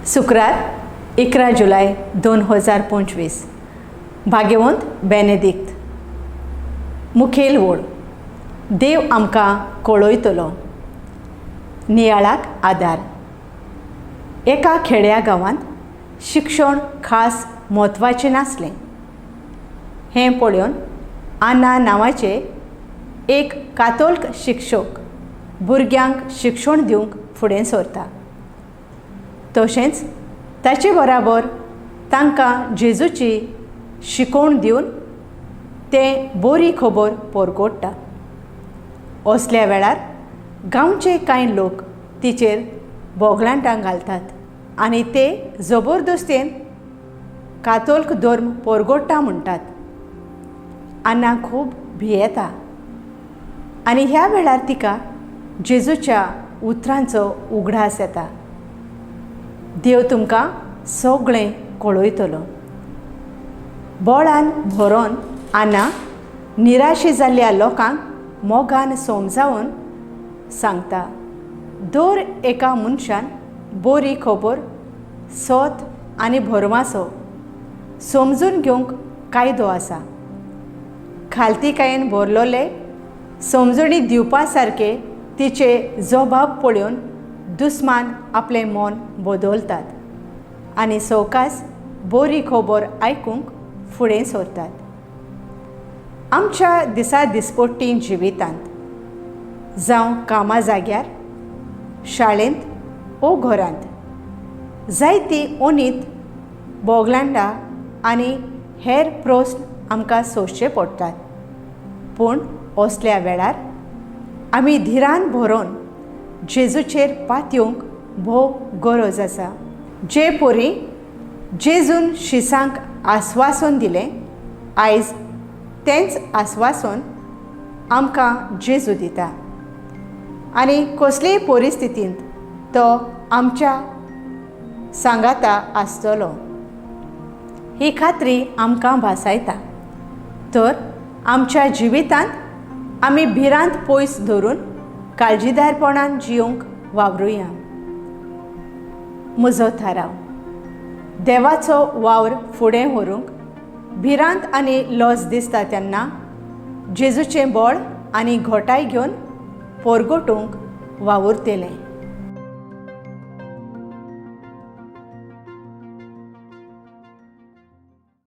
शुक्रार 11 जुलय 2025. भाग्यवंत बेनेदिक्त. मुखेल वोळ देव आमकां कळयतलो. नियाळाक आदार. एका खेड्या गांवांत शिक्षण खास म्हत्वाचें नासलें. हें पळोवन आना नांवाचे एक कातोल्क शिक्षक भुरग्यांक शिक्षण दिवंक फुडें सरता. तशेंच ताचे बराबर तांकां जेजूची शिकोवण दिवन ते बरी खबर परगोडटा. असल्या वेळार गांवचे कांय लोक तिचेर बोगलांटां घालतात आनी ते जबरदस्तेन कातोल्क धर्म परगोडटा म्हणटात. आना खूब भियेता आनी ह्या वेळार तिका जेजूच्या उतरांचो उगडास येता. देव तुमकां सगळें कळयतलो. बोळान भरोन आना निराशी जाल्ल्या लोकांक मोगान समजावन सांगता, दर एका मनशान बरी खबर सत आनी भरवासो समजून घेवंक कायदो आसा. खालतीकायेन भरलोले समजणी दिवपा सारके तिचे जबाब पळोवन दुस्मान आपलें मन बदलतात आनी सवकास बरी खबर आयकूंक फुडें सरतात. आमच्या दिसा दिसपट्टी जिवितांत जावं कामा जाग्यार, शाळेंत ओ घरांत जायती ओनीत बोगलांडा आनी हेर प्रस्न आमकां सोंसचे पडटात. पूण असल्या वेळार आमी धिरान भरोन जेजूचेर पातयेवंक भोव गरज आसा. जे परी जेजून शिसांक आस्वासन दिलें, आयज तेंच आस्वासन आमकां जेजू दिता आनी कसलेय परिस्थितींत तो आमच्या सांगाता आसतलो ही खात्री आमकां भासायता. तर आमच्या जिवितांत आमी भिरांत पयस धरून काळजीदारपणान जियोंक वावरुया. म्हजो थाराव देवाचो वावर फुडें व्हरूंक भिरांत आनी लज दिसता तेन्ना जेजूचें बळ आनी घोटाय घेवन परगटूंक वावुरतलें.